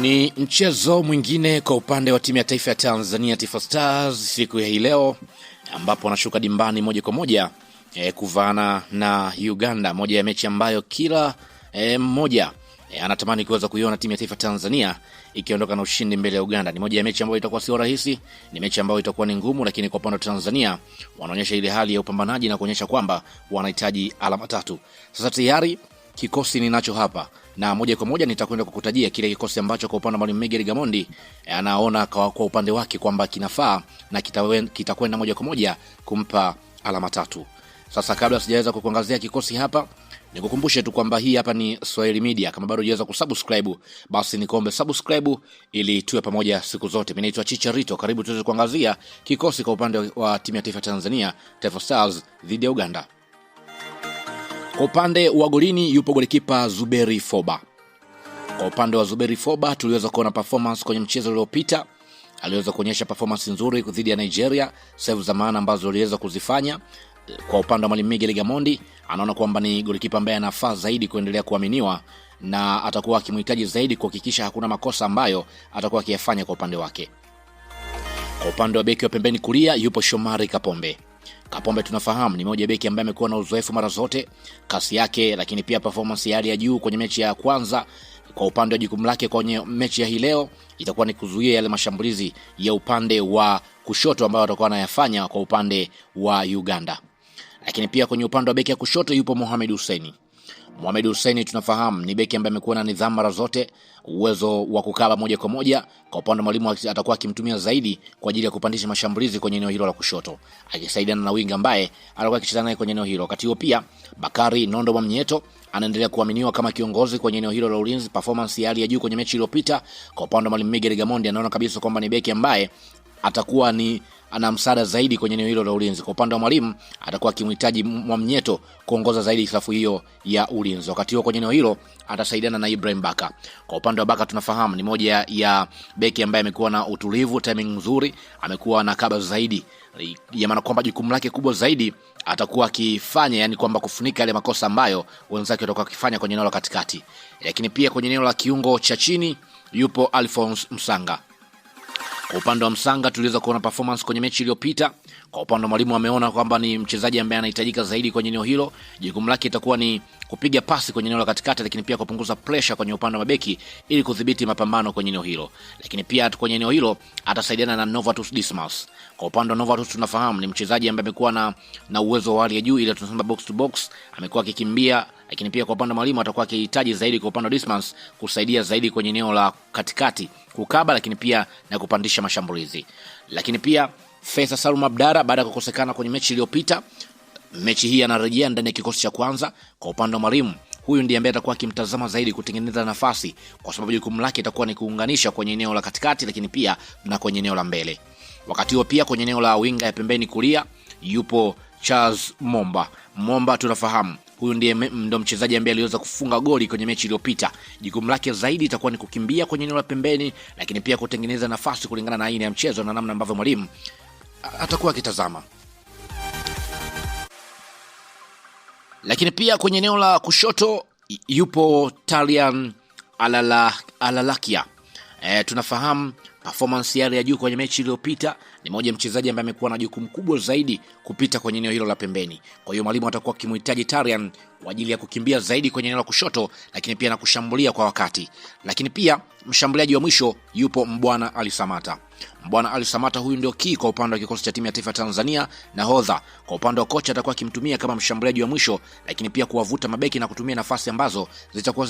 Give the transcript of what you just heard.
Ni mchezo mwingine kwa upande wa timu ya taifa ya Tanzania Taifa Stars siku ya hii leo, ambapo wanashuka dimbani moja kwa moja kuvaana na Uganda, moja ya mechi ambayo kila mmoja anatamani kuweza kuiona timu ya taifa Tanzania ikiondoka na ushindi mbele ya Uganda. Ni moja ya mechi ambayo itakuwa sio rahisi, ni mechi ambayo itakuwa ni ngumu, lakini kwa upande wa Tanzania wanaonyesha ile hali ya upambanaji na kuonyesha kwamba wanahitaji alama tatu. Sasa tayari kikosi ninacho hapa na moja kwa moja nitakwenda kukutajia kile kikosi ambacho kwa upande wa mwalimu Miguel Gamondi anaona kwa upande wake kwamba kinafaa na kitakwenda moja kwa moja kumpa alama tatu. Sasa kabla sijaweza kukuangazia kikosi hapa, nikukumbushe tu kwamba hii hapa ni Swahili Media. Kama bado hujaweza kusubscribe, basi nikuombe subscribe ili tuwe pamoja siku zote. Mimi naitwa Chicha Rito, karibu tuweze kuangazia kikosi kwa upande wa timu ya taifa Tanzania, Taifa Stars dhidi ya Uganda. Kwa upande wa golini yupo golikipa Zuberi Foba. Kwa upande wa Zuberi Foba tuliweza kuona performance kwenye mchezo uliopita, aliweza kuonyesha performance nzuri dhidi ya Nigeria, save za maana ambazo aliweza kuzifanya. Kwa upande wa mwalimu Miguel Gamondi anaona kwamba ni golikipa ambaye anafaa zaidi kuendelea kuaminiwa na atakuwa akimhitaji zaidi kuhakikisha hakuna makosa ambayo atakuwa akiyafanya kwa upande wake. Kwa upande wa beki wa pembeni kulia yupo Shomari Kapombe. Kapombe tunafahamu ni moja beki ambaye amekuwa na uzoefu mara zote, kasi yake, lakini pia performance ya hali ya juu kwenye mechi ya kwanza. Kwa upande wa jukumu lake kwenye mechi ya hii leo itakuwa ni kuzuia yale mashambulizi ya upande wa kushoto ambayo watakuwa wanayafanya kwa upande wa Uganda. Lakini pia kwenye upande wa beki ya kushoto yupo Mohamed Hussein. Mohamed Hussein tunafahamu ni beki ambaye amekuwa na nidhamu mara zote, uwezo wa kukaba moja kwa moja. Kwa upande wa mwalimu atakuwa akimtumia zaidi kwa ajili ya kupandisha mashambulizi kwenye eneo hilo la kushoto, akisaidiana na winga ambaye alikuwa akicheza naye kwenye eneo hilo. Wakati huo pia Bakari Nondo Mwamnyeto anaendelea kuaminiwa kama kiongozi kwenye eneo hilo la ulinzi, performance ya hali ya juu kwenye mechi iliyopita. Kwa upande wa mwalimu Miguel Gamondi anaona kabisa kwamba ni beki ambaye atakuwa ni ana msaada zaidi kwenye eneo hilo la ulinzi. Kwa upande wa mwalimu atakuwa akimhitaji Mwamnyeto kuongoza zaidi safu hiyo ya ulinzi. Wakati huo kwenye eneo hilo atasaidiana na Ibrahim Baka. Kwa upande wa Baka tunafahamu ni moja ya beki ambaye amekuwa na utulivu, timing nzuri, amekuwa na kaba zaidi. Ya maana kwamba jukumu lake kubwa zaidi atakuwa akifanya, yani kwamba kufunika yale makosa ambayo wenzake watakuwa wakifanya kwenye eneo la katikati. Lakini pia kwenye eneo la kiungo cha chini yupo Alphonce Msanga. Kwa upande wa Msanga tuliweza kuona performance kwenye mechi iliyopita. Kwa upande wa mwalimu ameona kwamba ni mchezaji ambaye anahitajika zaidi kwenye eneo hilo. Jukumu lake itakuwa ni kupiga pasi kwenye eneo la katikati, lakini pia kupunguza pressure kwenye upande wa mabeki ili kudhibiti mapambano kwenye eneo hilo. Lakini pia kwenye eneo hilo atasaidiana na Novatus Dismas. Kwa upande wa Novatus tunafahamu ni mchezaji ambaye amekuwa na uwezo wa hali ya juu, ile tunasema box to box, amekuwa akikimbia, lakini pia kwa upande wa mwalimu atakuwa akihitaji zaidi kwa upande wa Dismas kusaidia zaidi kwenye eneo la katikati kukaba, lakini pia na kupandisha mashambulizi. Lakini pia Faisal Salum Abdara baada ya kukosekana kwenye mechi iliyopita, mechi hii anarejea ndani ya kikosi cha kwanza. Kwa upande wa mwalimu huyu ndiye ambaye atakuwa akimtazama zaidi kutengeneza nafasi, kwa sababu jukumu lake itakuwa ni kuunganisha kwenye eneo la katikati, lakini pia na kwenye eneo la mbele. Wakati huo pia kwenye eneo la winga ya pembeni kulia yupo Charles Momba. Momba tunafahamu huyu ndiye ndo mchezaji ambaye aliweza kufunga goli kwenye mechi iliyopita. Jukumu lake zaidi itakuwa ni kukimbia kwenye eneo la pembeni, lakini pia kutengeneza nafasi kulingana na aina ya mchezo na namna ambavyo mwalimu atakuwa akitazama. Lakini pia kwenye eneo la kushoto yupo Talian Alalakia. Tunafahamu performance yale ya juu kwenye mechi iliyopita. Ni mmoja mchezaji ambaye amekuwa na jukumu kubwa zaidi kupita kwenye eneo hilo la pembeni. Kwa hiyo mwalimu atakuwa akimhitaji Tarian kwa ajili ya kukimbia zaidi kwenye eneo la kushoto, lakini pia na kushambulia kwa wakati. Lakini pia mshambuliaji wa mwisho yupo Mbwana Ali Samata. Mbwana Ali Samata huyu ndio key kwa upande wa kikosi cha timu ya taifa Tanzania. Nahodha kwa upande wa kocha atakuwa akimtumia kama mshambuliaji wa mwisho, lakini pia kuwavuta mabeki na kutumia nafasi ambazo zitakuwa